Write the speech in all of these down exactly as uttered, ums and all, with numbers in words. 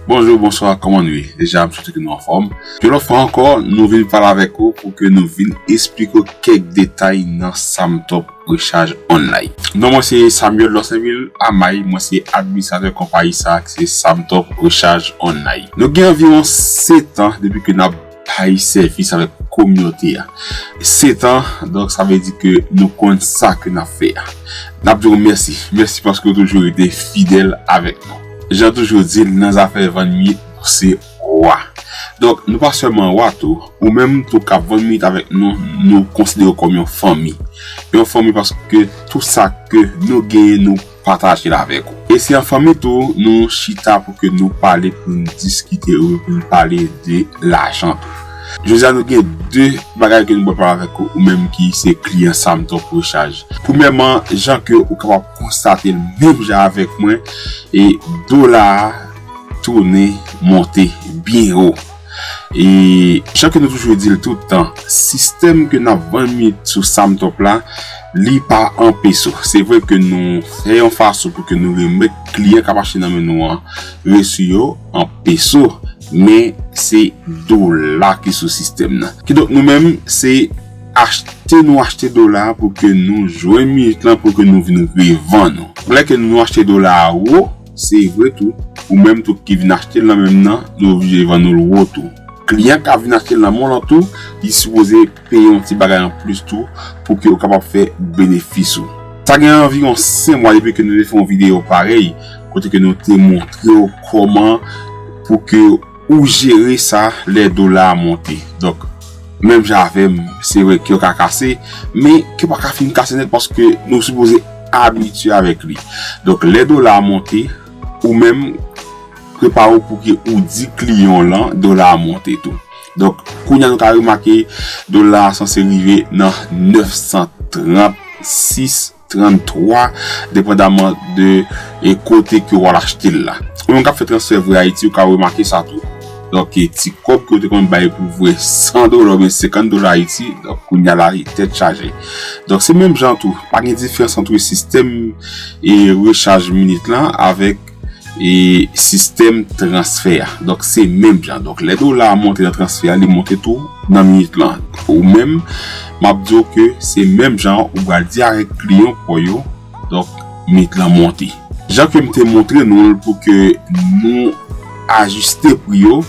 Bonjou, bonswa, kòman nou ye? Deja, m swete ke nou anfòm. Yon lòt fwa ankò, nou vin pale avèk ou pou ke nou vin esplike w kèk detay nan Samtop Rechaj Online. Non mwen se Samuel Lòsenvil Amay, mwen se administratè konpayi sa a ki se Samtop Rechaj Online. Nou gen anviwon sèt an depi ke n ap bay sèvis avèk kominote a. Sèt an, donk sa vle di ke nou konn sa ke n ap fè a. N ap di w mèsi. Mèsi paske w toujou rete fidèl avèk nou. Jan toujou di l, nan zafè vann minit, nou se wa. Donk, nou pa sèlman wa tou, ou menm tou k ap vann minit avèk nou, nou konsidere w kòm yon fanmi. Yon fanmi paske tout sa ke nou genyen, nou pataje l avèk ou. E se an fanmi tou, nou chita pou ke nou pale, pou n diskite, wi, pou n pale de lajan tou. Jodi a, nou gen de bagay ke nou pral pale avèk ou, ou menm ki se kliyan Samtop Rechaj. Premyèman, jan ke ou kapab konstate l menm jan avèk mwen, e dola a tounen monte byen wo. E jan ke nou toujou di l tout tan, sistèm ke n ap vann minit sou Samtop la, li pa an peso. Se vre ke nou fè yon fason pou ke nou remèt kliyan k ap achte nan men nou an resi yo an peso, men se dola ki sou sistèm nan. Kidonk nou menm, se achte nou achte dola pou ke nou jwenn minit lan, pou ke nou vin revann ou. Lè ke nou achte dola a wo, se vre tou, ou menm tou ki vin achte l nan men m nan, nou oblije vann ou l wo tou. Kliyan k ap vin achte l nan men w lan tou, li sipoze peye yon ti bagay anplis tou pou ke w kapab fè benefis ou. Sa gen anviwon senk mwa depi ke nou te fè yon videyo parèy, kote ke nou te montre w kòman pou ke ou jere sa lè dola a monte. Donk, menm jan avè m, se vre kè w ka kase, men kè w pa ka fin kase nèt paske nou sipoze abitye avèk li. Donk, lè dola a monte, ou menm, prepare w pou ke ou di kliyan w lan dola a monte tou. Donk, kounye a nou ka remake dola a sanse rive nan nèf san trannsis, tranntwa, depandaman de e kote ke w al achte l la. Ou menm k ap fè transfè voye Ayiti, ou ka remake sa tou. Donk, e ti kòb ke w te konn bay pou voye san dola oubyen senkant dola Ayiti, donk, kounye a la, li tèt chaje. Donk, se menm jan tou. Pa gen diferans ant sistèm e rechaj minit lan avèk e sistèm transfè a. Donk, se menm jan. Donk, lè dola a monte nan transfè a, li monte tou nan minit lan. Ou menm, m ap di w ke se menm jan ou pral di avèk kliyan pa w yo, donk, minit lan monte. Jan ke m te montre nou l pou ke nou ajiste pri yo,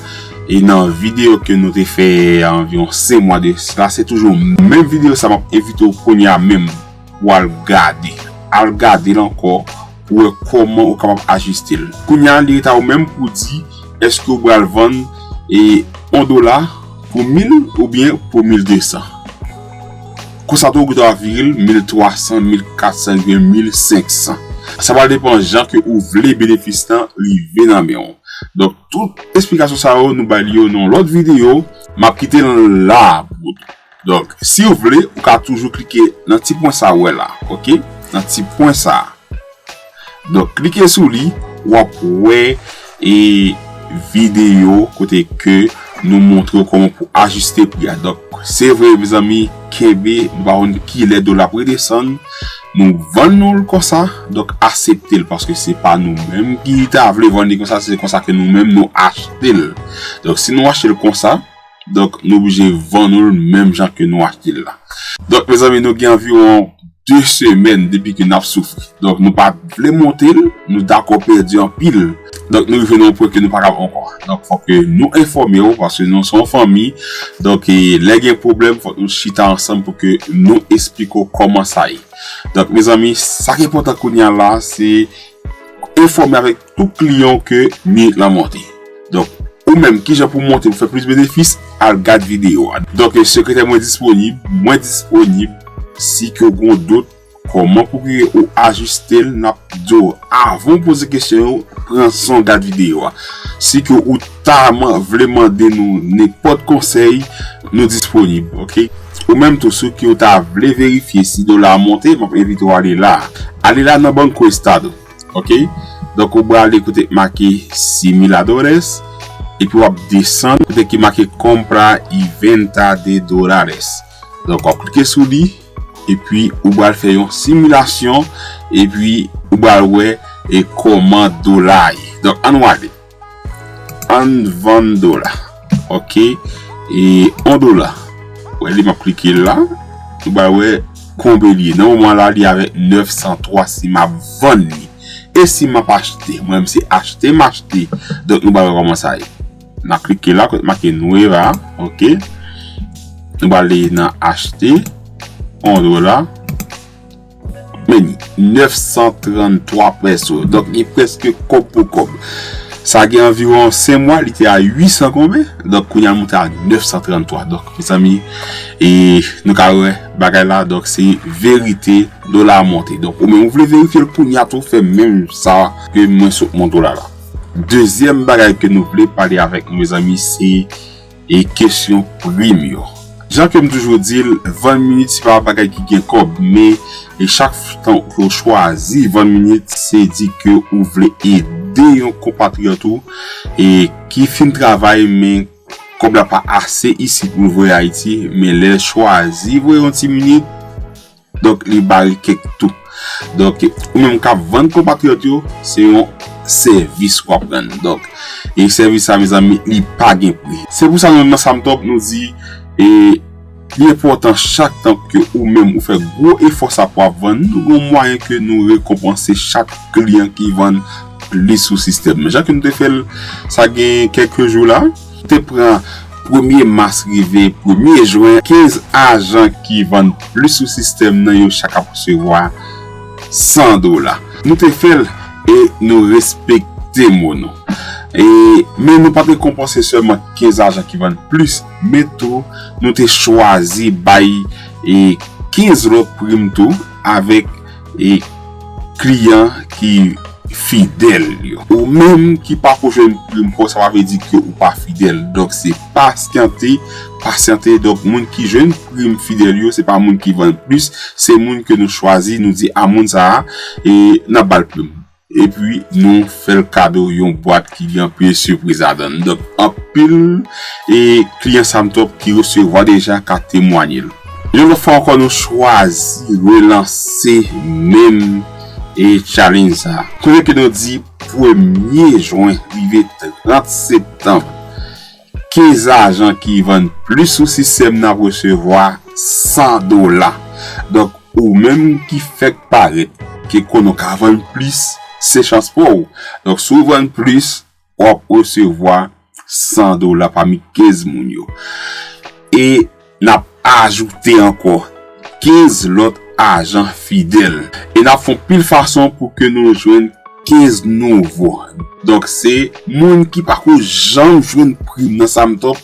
e nan videyo ke nou te fè anviwon senk mwa de sila, se toujou menm videyo sa m ap envite w kounye a menm pou al gade. Al gade l ankò pou wè kòman ou kapab ajiste l. Kounye a, li rete a ou menm pou di èske ou pral vann e yon dola pou mil oubyen pou mil de san. Konsa tou, ou gen dwa vire l mil twa san, mil kat san, oubyen mil senk san. Sa pral depann jan ke ou vle benefis lan rive nan men w. Donk, tout esplikasyon sa yo, nou bay li yo nan yon lòt videyo. M ap kite l la pou ou. Donk, si w vle, ou ka toujou klike nan ti pwen sa ou wè la, oke? Nan ti pwen sa. Donk, klike sou li, w ap wè e videyo kote ke nou montre w kòman pou ajiste pri a. Donk, se vre, mezanmi, kenbe, nou pa konn kilè dola ap redesann, nou vann nou l konsa, donk aksepte l, paske se pa nou menm ki ta vle vann li konsa, se konsa ke nou menm nou achte l. Donk, si nou achte l konsa, donk, nou oblije vann ou l menm jan ke nou achte l la. Donk, mezanmi, nou gen anviwon de semèn depi ke n ap soufri. Donk, nou pa vle monte l, nou dakò pèdi anpil. Donk, nou rive nan yon pwen ke nou pa kab ankò. Donk, fòk ke nou enfòme w, paske nou se yon fanmi. Donk, e, lè gen pwoblèm, fòk nou chita ansanm pou ke nou esplike w kòman sa ye. Donk, mezanmi, sa ki enpòtan kounye a la, se enfòme avèk tout kliyan w ke minit lan monte. Donk, ou menm, kijan pou w monte pou fè plis benefis, al gad videyo a. Donk, sekretè mwen disponib, mwen disponib, si ke w gen yon dout, kòman pou ke ou ajiste l, n ap di w, avan w poze kesyon yo, pran san w gad videyo a. Si ke ou ta man-, vle mande nou nenpòt konsèy, nou disponib, oke? Ou menm tou, si ke ou ta vle verifye si dola a monte, m ap envite w ale la. Ale la nan Banco Estado. Oke? Donk, ou prale kote k make simuladores, epi w ap desann kote ki make compra y venta de dólares. Donk, w ap klike sou li, epi ou pral fè yon similasyon, epi ou pral wè e kòman dola a ye. Donk, ann nou ale. Ann vann dola. Ok. E yon dola. Wè li, m ap klike la. Nou ba wè konbe li ye. Nan moman la, li avèk nèf san twa si m ap vann li. E si m ap achte, mwen menm se achte m achte. Donk nou ba wè kòman sa ye. N a klike la, kote make Nueva, ok. Nou ba ale nan achte, yon dola. Men li, nèf san tranntwa peso. Donk li prèske kòb pou kòb. Sa gen anviwon senk mwa, li te a uit san konbyen. Donk kounye a l monte a nèf san tranntwa. Donk, mezanmi, e nou ka wè bagay la, donk se verite, dola a monte. Donk ou menm ou vle verifye l kounye a tou, fè menm sa ke mwen sot montre w la la. Dezyèm bagay ke nou vle pale avèk nou, mezanmi, se e kesyon prim yo. Jan ke m toujou di l, vann minit se pa bagay ki gen kòb, men e chak tan ke w chwazi vann minit, se di ke ou vle ede yon konpatriyòt ou e ki fin travay, men kòb la pa ase isit pou l voye Ayiti, men lè l chwazi voye yon ti minit, donk li bare kèk tou. Donk ou menm k ap vann konpatriyòt yo, se yon sèvis w ap rann. Donk e sèvis sa, mezanmi, li pa gen pri. Se pou sa nou menm nan Samtop nou di, e li enpòtan chak tan ke ou menm ou fè gwo efò sa pou ap vann, nou gen yon mwayen ke nou rekonpanse chak kliyan ki vann plis sou sistèm. Jan ke nou te fè l sa gen kèk jou la, te pran premye mas rive premye jen, kenz ajan ki vann plis sou sistèm nan, yo chak ap resevwa san dola. Nou te fè l e nou respekte mo nou. E, men nou pa t rekonpanse sèlman kenz ajan ki vann plis, men tou nou te chwazi bay e kenz lòt prim tou avèk e kliyan ki fidèl yo. Ou menm ki pako jwenn prim ankò, sa pa vle di ke ou pa fidèl. Donk se pasyante, pasyante. Donk moun ki jwenn prim fidèl yo, se pa moun ki vann plis, se moun ke nou chwazi, nou di a moun sa a, e n ap ba l prim. Epi nou fè l kado yon bwat ki gen anpil sipriz ladan l. Donk anpil e kliyan Samtop ki resevwa deja ka temwanye l. Yon lòt fwa ankò, nou chwazi relanse menm e challenge sa. Kote ke nou di premye jen rive trant septanm, kenz ajan ki vann plis sou sistèm nan ap resevwa san dola. Donk ou menm ki fèk parèt ke konnen w ka vann plis, se chans pa w. Donk si w vann plis, w ap resevwa san dola pami kenz moun yo. E n ap ajoute ankò kenz lòt ajan fidèl. E n ap fè yon pil fason pou ke nou jwenn kenz nouvo. Donk se moun ki pako janm jwenn prim nan Samtop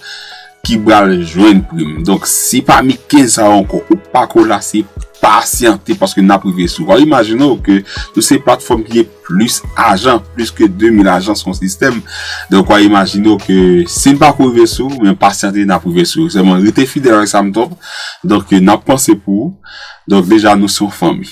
ki pral jwenn prim. Donk si pami kenz sa yo ankò ou pako la, se pasyante, paske n ap rive sou ou. W a imajine w ke nou se platfòm ki gen plis ajan, plis ke de mil ajan sou yon sistèm. Donk w a imajine w ke si n pako rive sou ou, men pasyante, n ap rive sou ou. Sèlman rete fidèl avèk Samtop. Donk n ap panse pou ou. Donk deja nou se yon fanmi.